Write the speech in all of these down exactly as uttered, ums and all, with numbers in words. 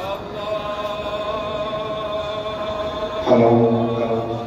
Hello, hello, hello.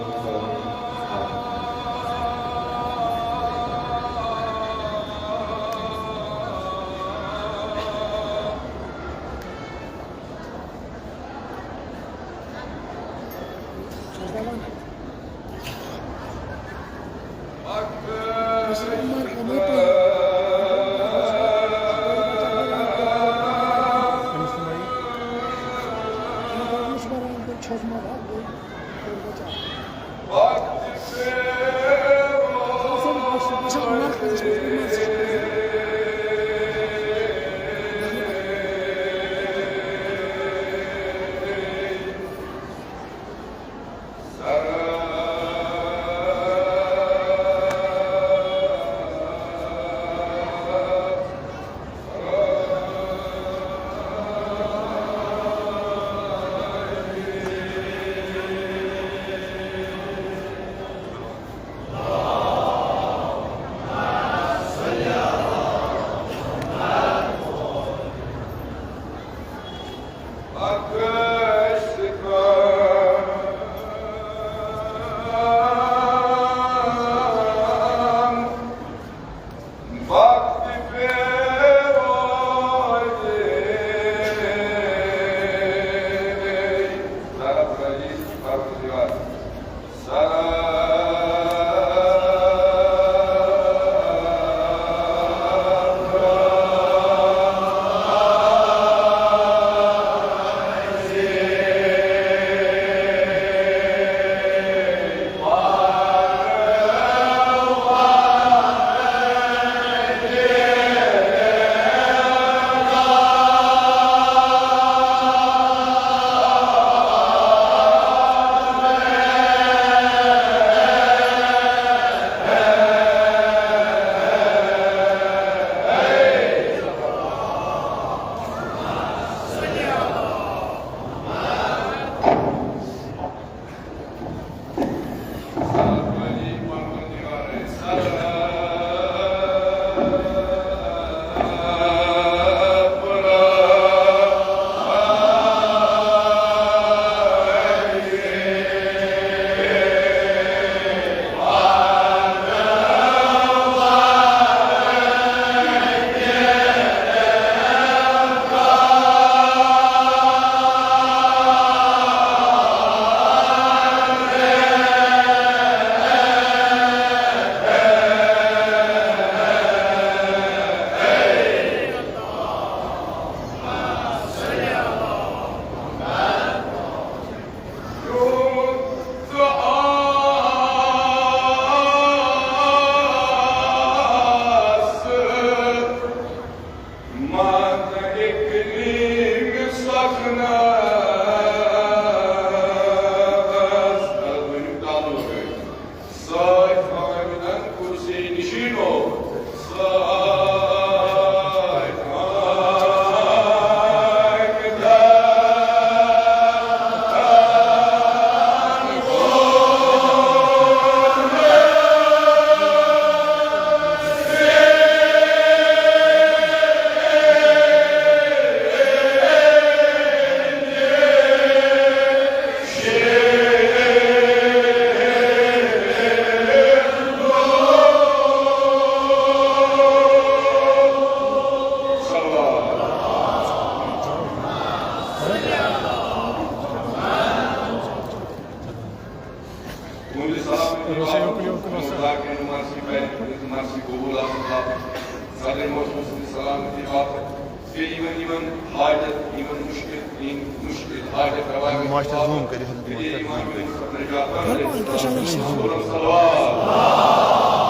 تُہٕنٛدِ سلامتی باپتھ، تُہٕنٛز باقین نماز کی پہلے نماز کی قبول آسن باپتھ، صدر محترم سٕنٛدِ سلامتی باپتھ، بیٚیہِ یِمن، یِمن حاجت، یِمن مُشکِل، یِم مُشکِل حاجت روا گٔژھِتھ ماشٹر زوٗم کٔرِو، حضرت ماشٹر زوٗم کٔرِو۔ صلوات۔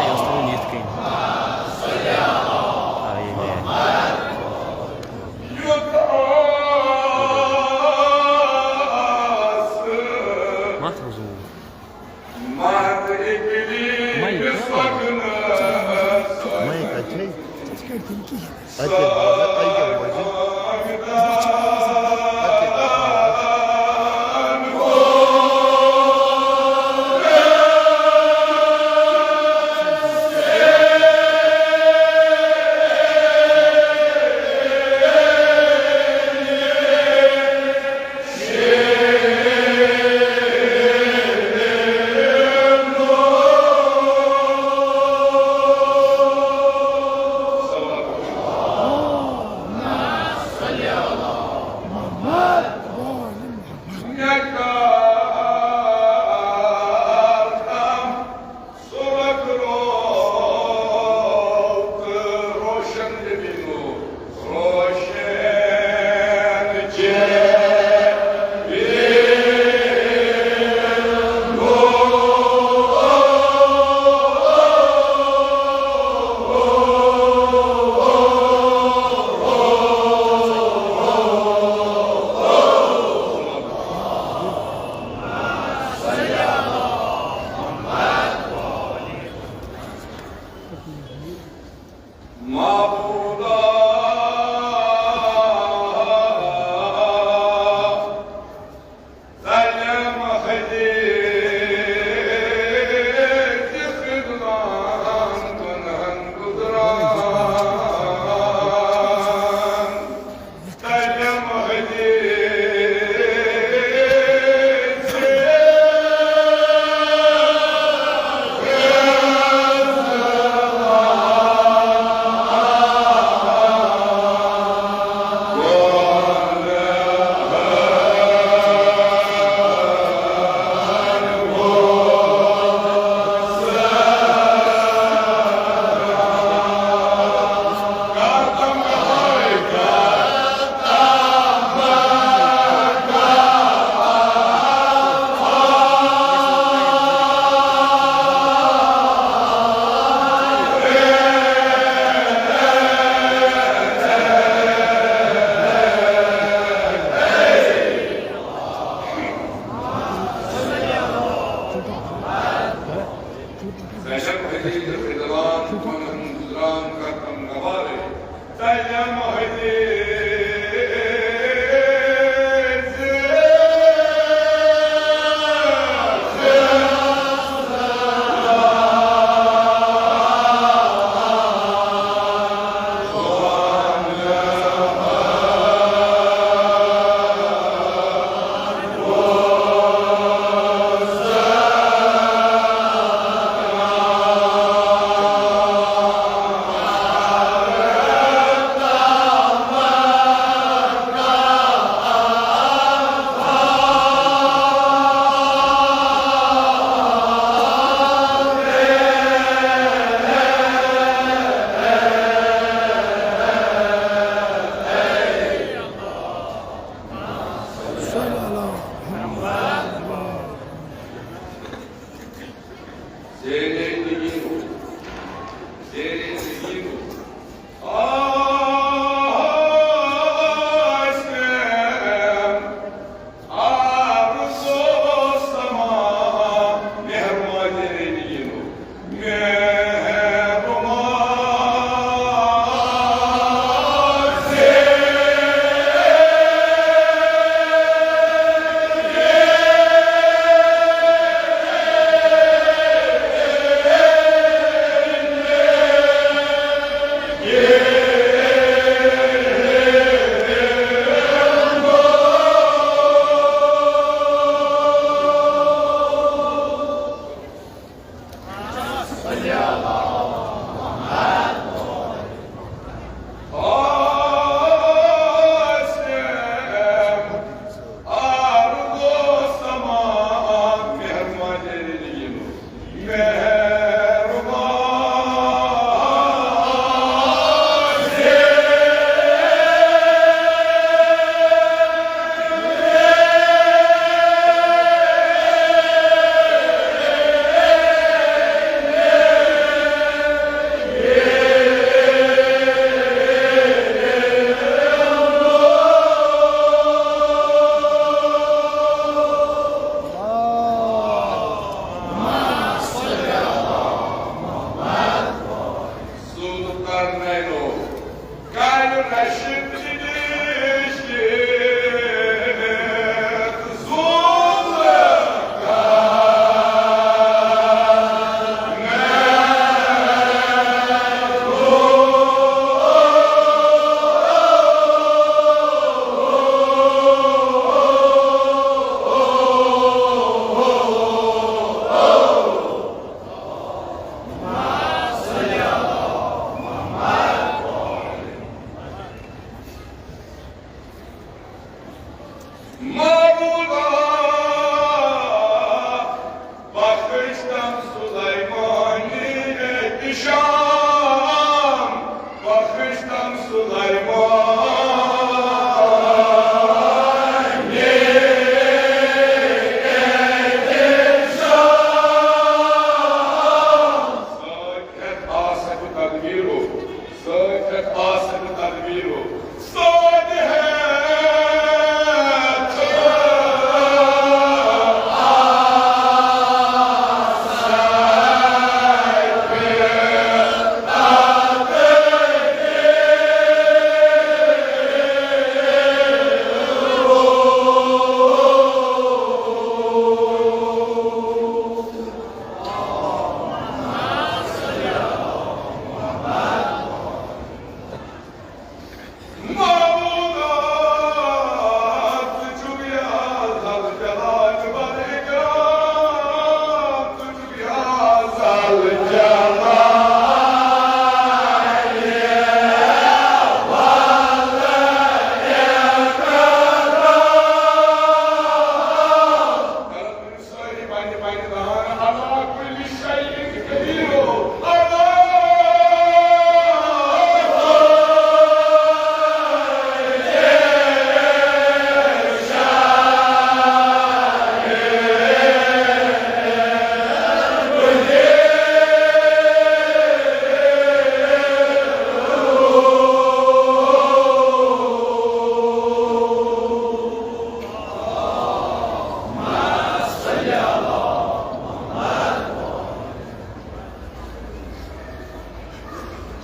ہے، اوس تھاوُن یِتھ کٔنۍ۔ آ، یہِ گٔیے۔ مَتھ زوٗم۔ مایِک کَتہِ چھے؟ اَتہِ کیٛاہ بوزٕ؟ اَتہِ کیٛاہ بوزٕ؟ اَتہِ کیٛاہ بوزٕ؟ معبودا، بخشتم سلیمانی احتشام، بخشتم سلیمانی احتشام. ساتھ ہیتھ آسہٕ بہٕ تدبیرو، ساتھ ہیتھ آسہٕ بہٕ تدبیرو، ساتھ ہیتھ. معبودا، ژٕ چھُکھ یا ذا الجلال والاکرام، ژٕ چھُکھ یا ذا الجلال والاکرام. سٲری پننہِ پننہِ دہانہٕ علی کل شیء قدیر.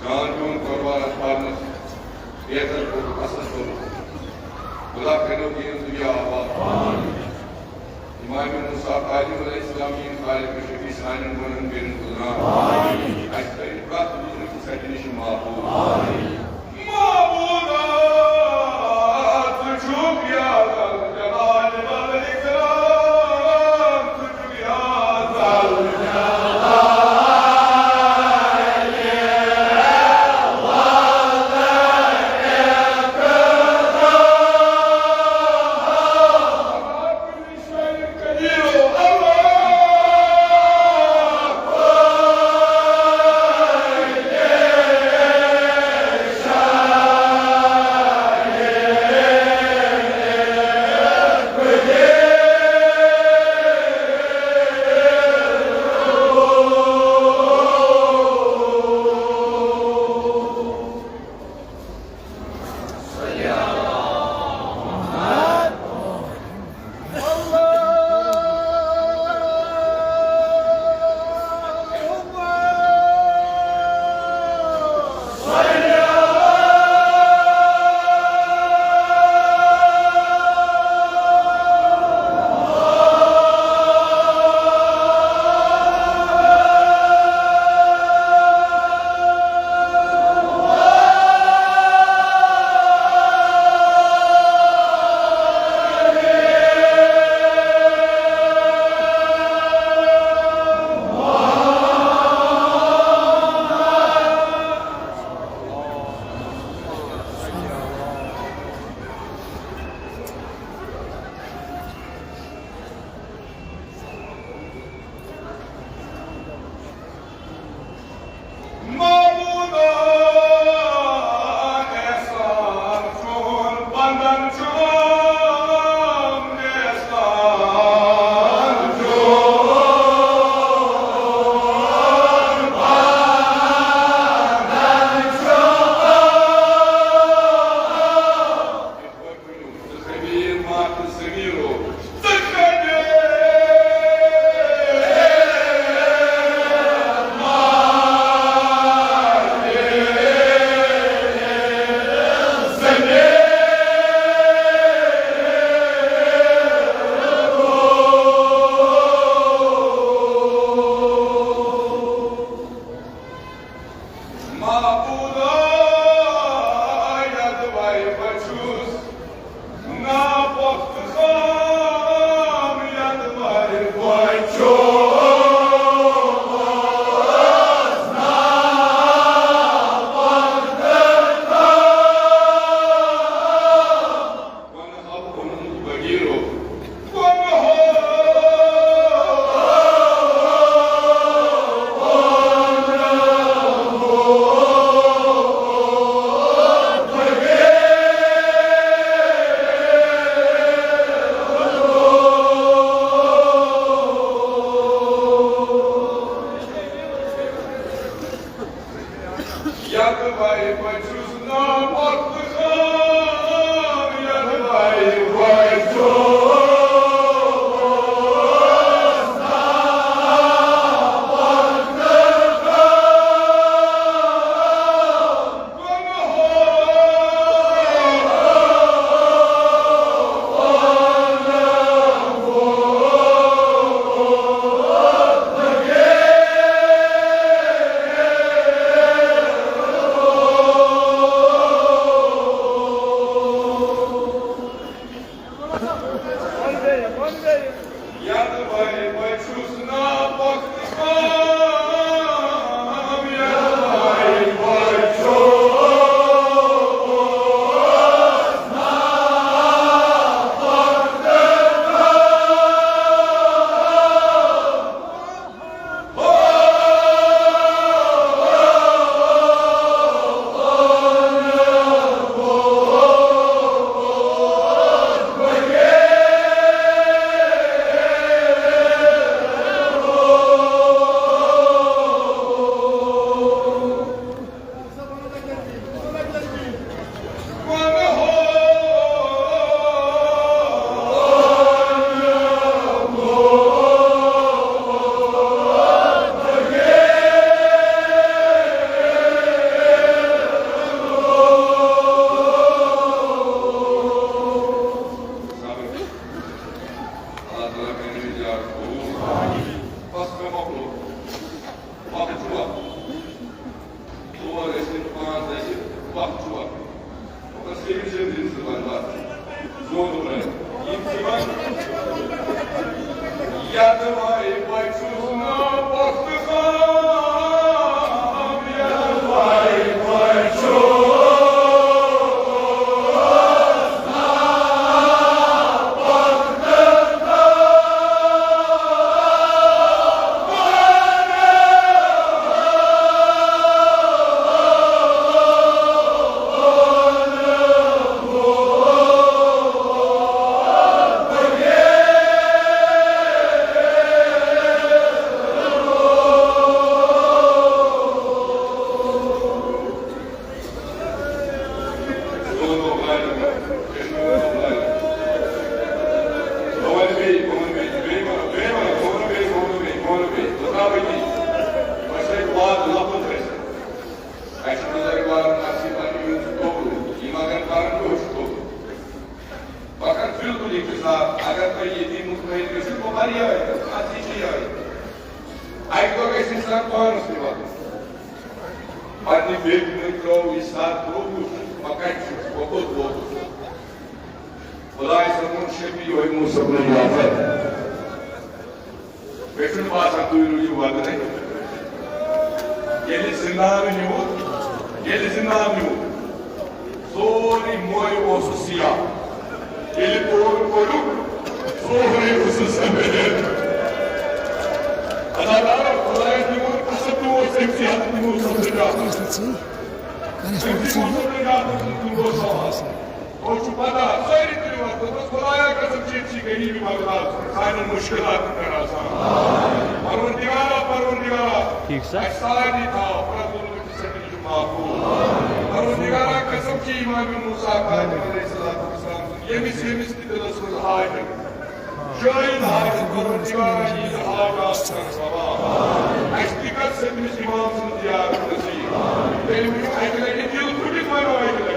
جان چون قربان پرنس، بہتر کوٚرُکھ، اصل کوٚرُکھ۔ خدا کٔرِو یہِ دُنیا آباد۔ امام موسیٰ عالم علیہ السلام یِن خالق شفیع سانٮ۪ن گۄنہن کٔرِن گُزران۔ اسہِ کٔرِن پرٛٮ۪تھ گُزرُن سچہِ نِش محفوظ۔ معبودا، ژٕ چھُکھ یا ذا الجلال والاکرام، ژٕ چھُکھ یا ذا الجلال والاکرام. ییٚتی مطمئن گٔژھِو، بہٕ پَرٕ یِہوٚے، اَتھ یہِ چھِ یِہوٚے۔ اَکہِ دۄہ گژھِ اِنسان پانَس تہِ وَدُن۔ پننہِ بیٚکہِ مٔنٛزۍ ترٛوو یہِ سر ترٛووُس، بہٕ کتہِ چھُس، بہٕ کوٚت ووتُس؟ خداے صٲبُن شفیع ہوے موسم نجات۔ مےٚ چھُنہٕ باسان تُہۍ روٗزِو وَدنَے۔ ییٚلہِ زِنٛدان نیوٗکھ، ییٚلہِ زِنٛدان نیوٗکھ، سورُے مویہِ اوسُس سِیاہ۔ ییٚلہِ تورٕ کوٚڑُکھ، سورُے اوسُس سفید۔ اللہ تعالیٰ، خدایَن دیُت قسم، تہِ اوس أمۍ سٕے حضرت موسیٰ سۭتۍ آسان۔ أمۍ سٕے موسیٰ سۭتۍ آسان، تِم اوس آسان۔ اور چھُ پتہ، سٲری تُلِو اَتھ، دوٚپمَس، خدایا قسم چھِ، أمۍ سٕے غریٖبی بغداد سانٮ۪ن مُشکِلاتَن پٮ۪ٹھ آسان۔ پروردگارا، پروردگارا، ٹھیٖک سا۔ اَسہِ سارنٕے تھاو، پرٛٮ۪تھ ظُلمہٕ تہٕ سختی نِش محفوٗظ۔ پروردگارا، قسم چھِ امام موسیٰ کاظم علیہ الصلوۃ والسلام سُنٛد، ییٚمِس ییٚمِس تہِ دِلَس منٛز حاجت، جٲیِز حاجت، پروردگارا، ییٖژ حاجت آسہِ سانہِ سوال۔ اَسہِ تہِ کر سٔتمِس امام سٕنٛز زیارت نصیب۔ تٔمۍ ووٚن اَکہِ لَٹہِ، دِل پھُٹِتھ وَنو اَکہِ لَٹہِ،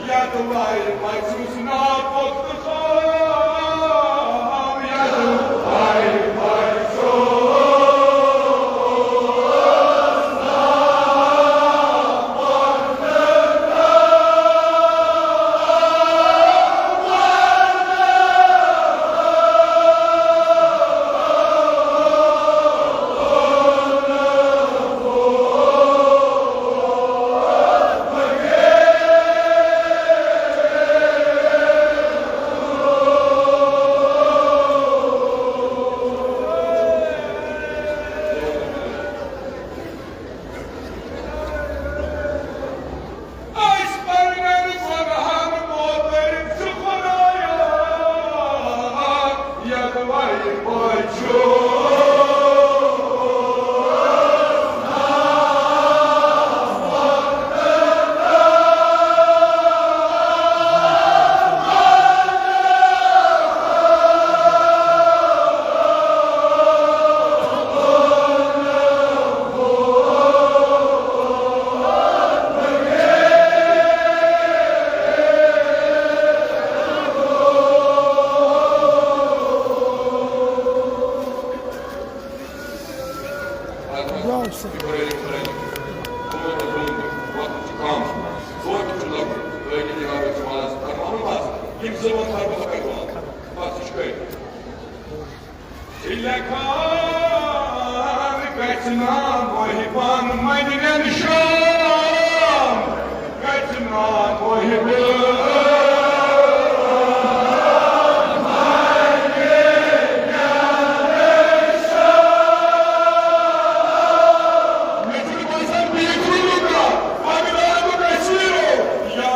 یَتھ وَرِ بَچُس نا پوٚت خواب، یَتھ وَرِ بَچُس۔ أسۍ پننٮ۪ن گۄنہَن مۄدٔرۍ ژٕ خۄدایا، یَدوَے بچو۔ یِم زٕ وَن تھاو بہٕ پَتہٕ وَن۔ بَس، یہِ چھُ کٲفی۔ لیکھان گژھِ نا محبان منہِ نِشان، گژھِ نا محبان۔ مےٚ چھُنہٕ باسان بیٚیہِ کُنہِ لُکا پَکناونُک اَسہِ یِیو۔ یا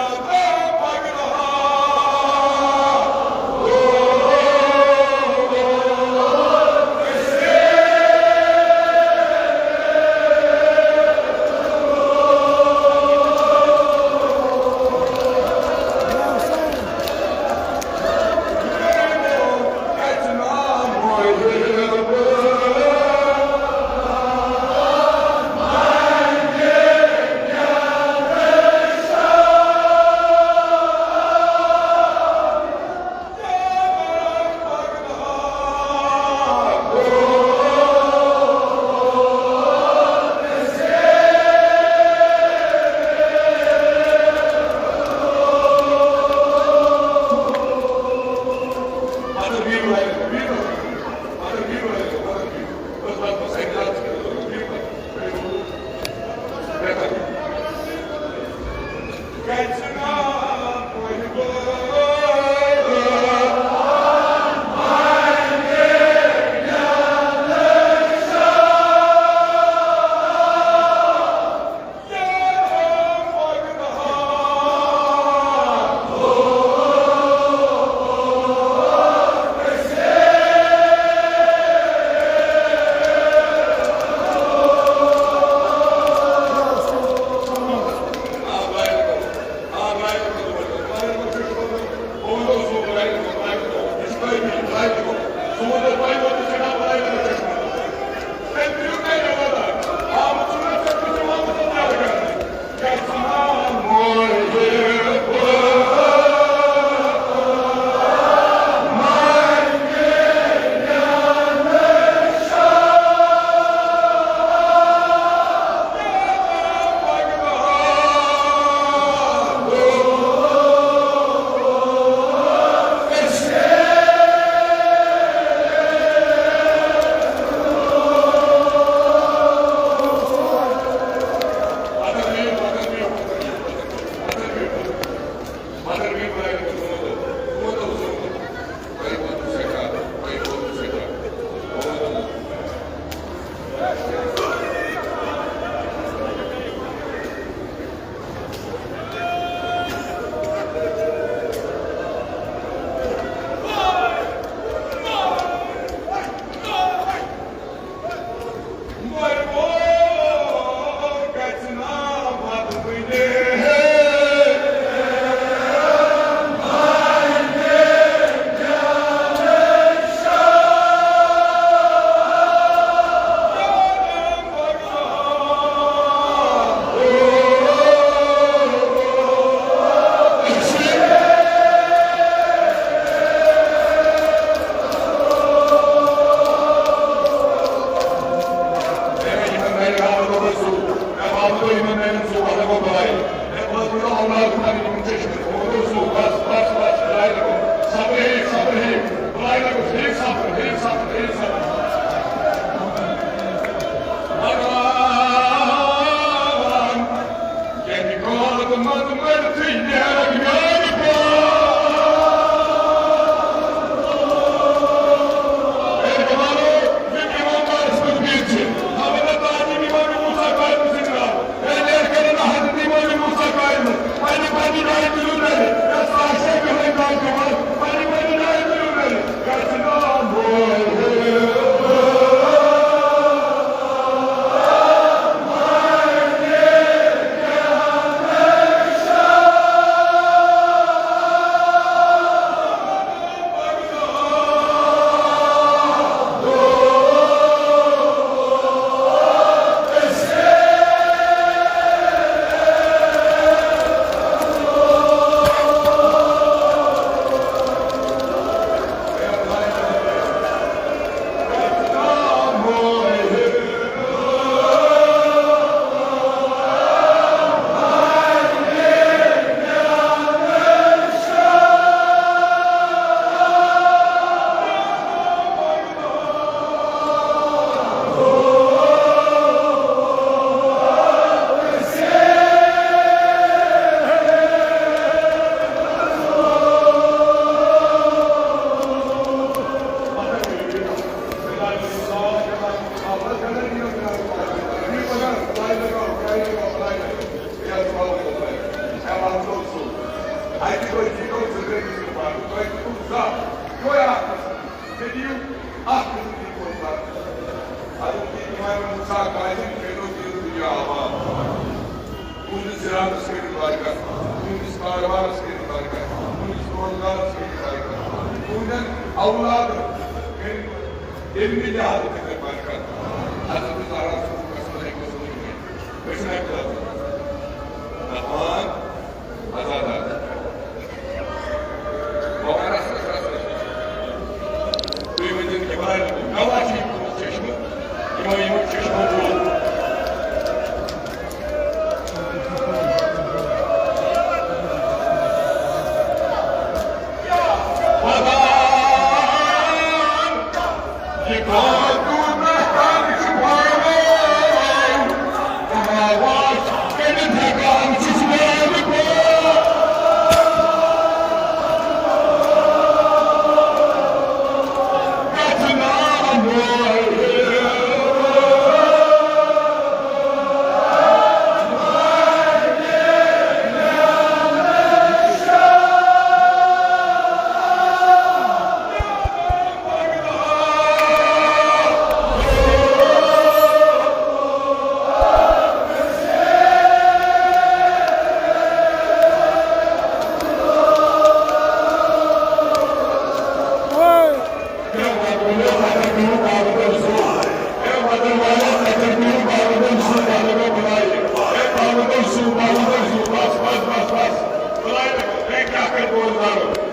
تُہٕنٛدٮ۪ن اولادن کٔرِو علمِ لحاظہٕ تہِ برکت۔ حضرت زہرا سٕنٛز قسمت ہیٚکہِ نہٕ سوٗزِتھ کینٛہہ۔ أسۍ چھِنہٕ اَتہِ روزان۔ دپان، عزادار۔ مگر اصل، اصل۔ تُہۍ ؤنِو کہِ بہٕ گواہ چھُ یہِ چشمہٕ، یِمو، یِمو چشمو ووت۔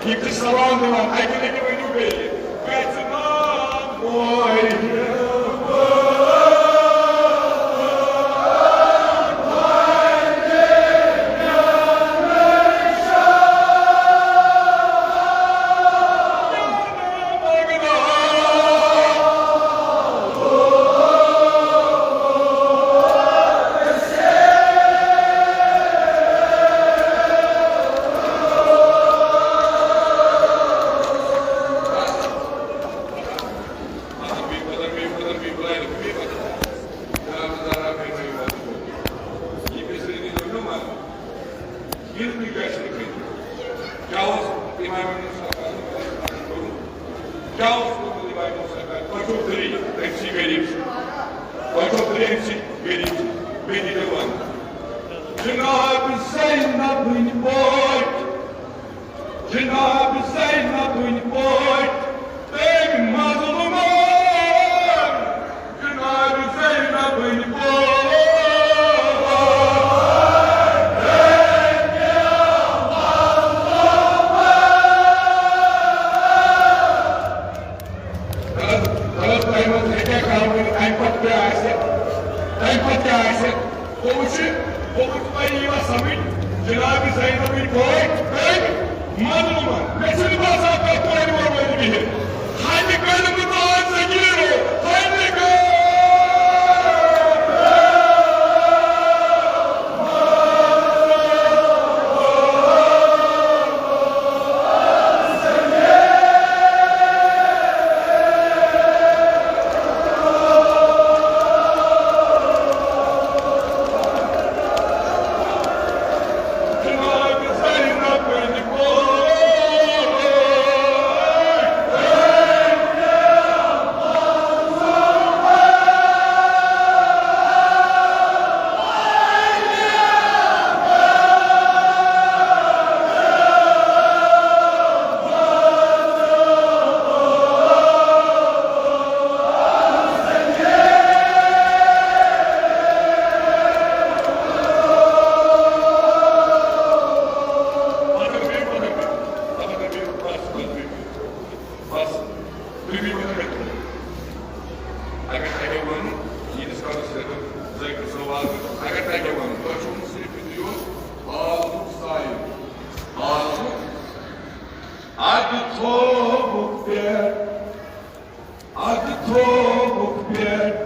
یہِ چھِ سلام دِوان، اَکہِ لَٹہِ ؤنِو بیٚیہِ۔ گژھِ نا بۄہہِ۔ یِنہٕ تُہۍ کیٛازِ چھِو نہٕ کھٔتمٕتۍ؟ کیٛاہ اوس اِمام موسیٰ کرنُک؟ کیٛاہ اوس کوٚرمُت اِمام موسیٰ کرنُک؟ تۄہہِ چھُو غریٖب، أمۍ سٕے غریٖب چھُ۔ تۄہہِ چھُو غریٖب، أمۍ سٕے غریٖب چھُ۔ بیٚیہِ دِیِو وَنہٕ۔ جناب زینبٕنۍ پٲٹھۍ، جناب زینبٕنۍ پٲٹھۍ، تٔمۍ مظلومن۔ جناب زینبٕنۍ پٲٹھۍ۔ غلط، غلط تۄہہِ منٛز ہیٚکہِ ہا کانٛہہ ؤنِتھ، اَمہِ پتہٕ کیٛاہ آسہِ؟ اَمہِ پتہٕ کیٛاہ آسہِ؟ بہٕ وٕچھِ، بہٕ وٕچھِ، تۄہہِ ییٖوا سمجھ؟ جناب زینبٕنۍ پٲٹھۍ، تٔمۍ مظلومن۔ مےٚ چھُنہٕ باسان کانٛہہ کورِ وورِ وَنہِ بِہِتھ۔ ہَنہِ کٔرمٕژ آز زٔمیٖنو، ہَنہِ کٔر۔ بس، تُہۍ بیٚہِو وۄنۍ تَتہِ۔ اگر تۄہہِ ووٚن، ییٖتِس کالس ذٲکِر صٲب آو، اگر تۄہہِ ووٚن، تۄہہِ چھُو نہٕ صرف یُتُے یوت، آز چھُ سایہِ، آز چھُ اَدٕ تھووُکھ پٮ۪ٹھ، اَدٕ تھووُکھ پٮ۪ٹھ۔